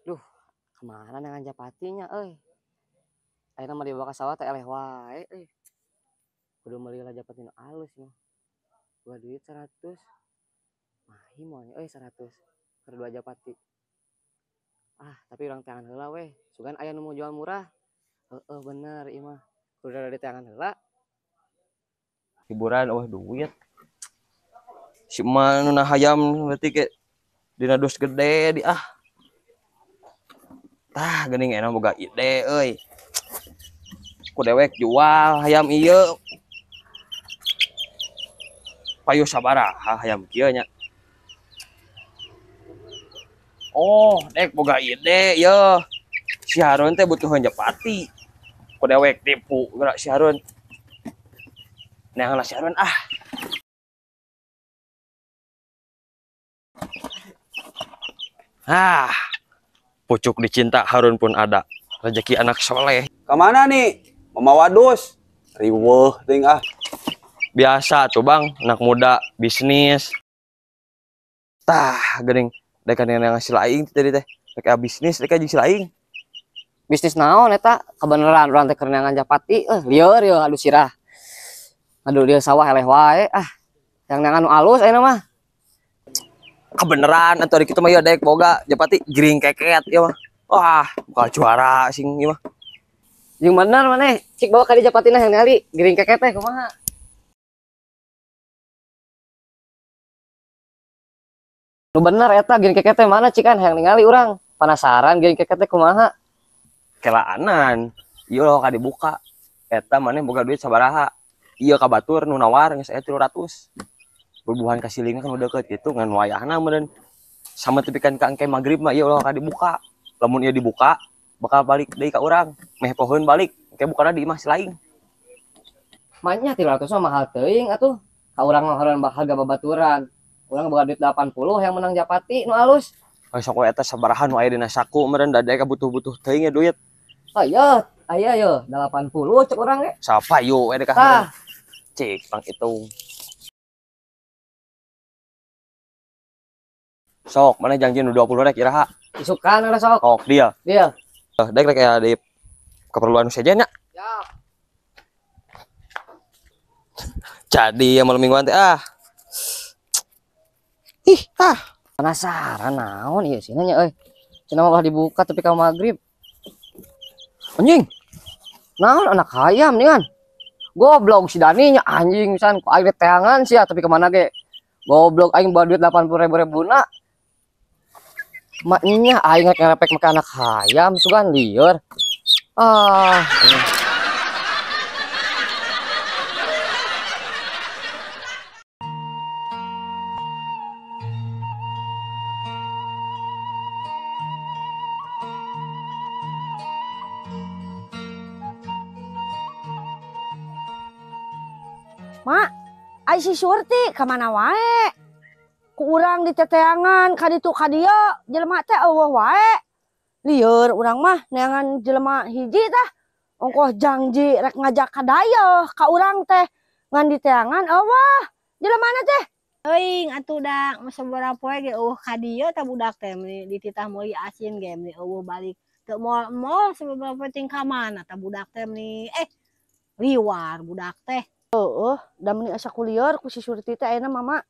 Duh, kemana dengan japatinya euy? Ayeuna mah dibawa ka sawah teh eleh wae euy. Kudu meuli lah japati nu alus mah. Dua duit 100. Mahi moal euy 100 keur dua japati. Ah, tapi urang teangan heula weh. Sugan aya nu mau jual murah. Heeh bener ieu mah. Kudu rada diteangan heula. Hiburan eueuh duit. Si emak nu hayam berarti ke dina dus gede di ah. Tah geuning enak boga ide euy. Ku dewek jual hayam ieu. Payu sabaraha hayam kieu nya. Oh, dek boga ide ye. Si Harun teh butuh japati. Ku dewek tipu geura si Harun. Neangan si Harun ah. Ah. Pucuk dicinta Harun pun ada. Rezeki anak soleh. Kemana nih? Mama wadus. Riweuh ting ah. Biasa tuh bang, anak muda bisnis. Tah, geuning dek yang ngasih laing tadi teh. Rek bisnis, rek jeung si laing. Bisnis naon eta? Kebeneran urang teh keur neangan japati, lieur ieu aduh sirah. Aduh dia sawah eleh wae ah. Yang neangan nu alus ayeuna mah. Kebeneran atuh ari kitu mah ieu dek boga japati giring keket ieu mah. Wah, bakal juara sing ieu mah. Jeung bener maneh, cik bawa ka dieu japatina yang ningali giring keket teh kumaha. Nu bener eta giring keket teh mana cikan hayang ningali urang. Penasaran giring keket teh kumaha. Kelaanan, ieu loh ka dibuka. Eta maneh boga duit sabaraha. Ieu ka batur nu nawar geus aya 300. Bubuhan ka silingna kan udah deket gitu ngan wayahna meureun. Sama tepikan ka engke magrib mah ieu ulah ka dibuka. Lamun ieu dibuka bakal balik deui ka urang. Meh pohoeun balik, engke bukana di imah si laing. Manya 300 mah mahal teuing atuh. Ka urang mah hoream harga babaturan. Urang boga duit 80 yang menang japati nu alus. Oh, sok we eta sabaraha nu aya dina saku meureun da deui kabutuh-butuh teuing ya duit. Aya, aya ye 80 cek urang ge. Sapayu we dek Tah. Cik pang hitung. Sok, mana janji nu 20 rek iraha? Isukan lah sok. Sok dia. Dia. Dek rek ya di keperluan sejen nya. Ya. Jadi ya malam mingguan teh ah. Ih, ah. Penasaran naon ieu sih nya euy. Cenah mah ulah dibuka tapi ka magrib. Anjing. Naon anak hayam nih kan. Goblok si Dani nya anjing pisan ku aing teangan sia tapi kemana ge. Goblok aing bawa duit 80 ribu rebuna. Maknya aing rek ngerepek make anak hayam sugan lieur. Ah. Mak, ai si Surti ka mana wae? Ku urang diteteangan ka ditu ka dieu, jelema teh eueuh wae. Lieur urang mah neangan jelema hiji tah. Ongkoh janji rek ngajak ka dayeuh ka urang teh ngan diteangan eueuh. Jelemana teh? Teuing atuh da sabaraha poe ge eueuh ka dieu tah budak teh meuni dititah meuli asin ge meuni eueuh balik. Teu moal-moal sabaraha poe ting ka mana tah budak teh meuni liwar budak teh. Heeh, da meuni asa kulieur ku si Surti teh ayeuna mama.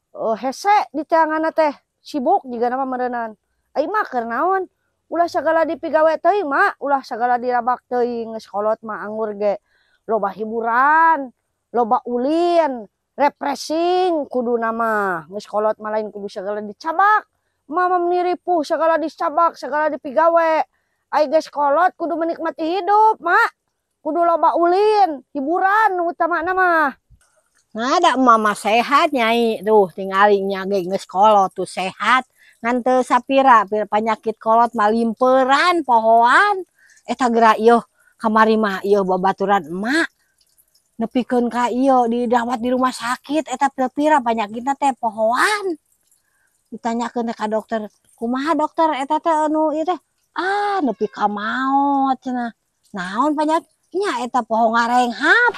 Hese diteanganna teh sibuk jigana mah meureunan. Ai mah keur naon? Ulah sagala dipigawe teuing mak, ulah sagala dirabak teuing geus kolot mah anggur ge. Loba hiburan, loba ulin, refreshing kuduna mah. Geus kolot mah lain kudu sagala dicabak. Mama meuni ripuh sagala dicabak, sagala dipigawe. Ai geus kolot kudu menikmati hidup, mak. Kudu loba ulin, hiburan utamana mah. Nah, da mama sehat nyai tuh tingali nya ge geus kolot tuh sehat. Ngan teu sapira panyakit kolot mah limperan pohoan. Eta geura ieu kamari mah ieu babaturan emak nepikeun ka ieu dirawat di rumah sakit eta pira panyakitna teh pohoan. Ditanyakeun teh ka dokter, kumaha dokter eta teh anu ieu teh? Ah, nepi ka maot cenah. Naon panyakit? Nya eta poho ngarenghap.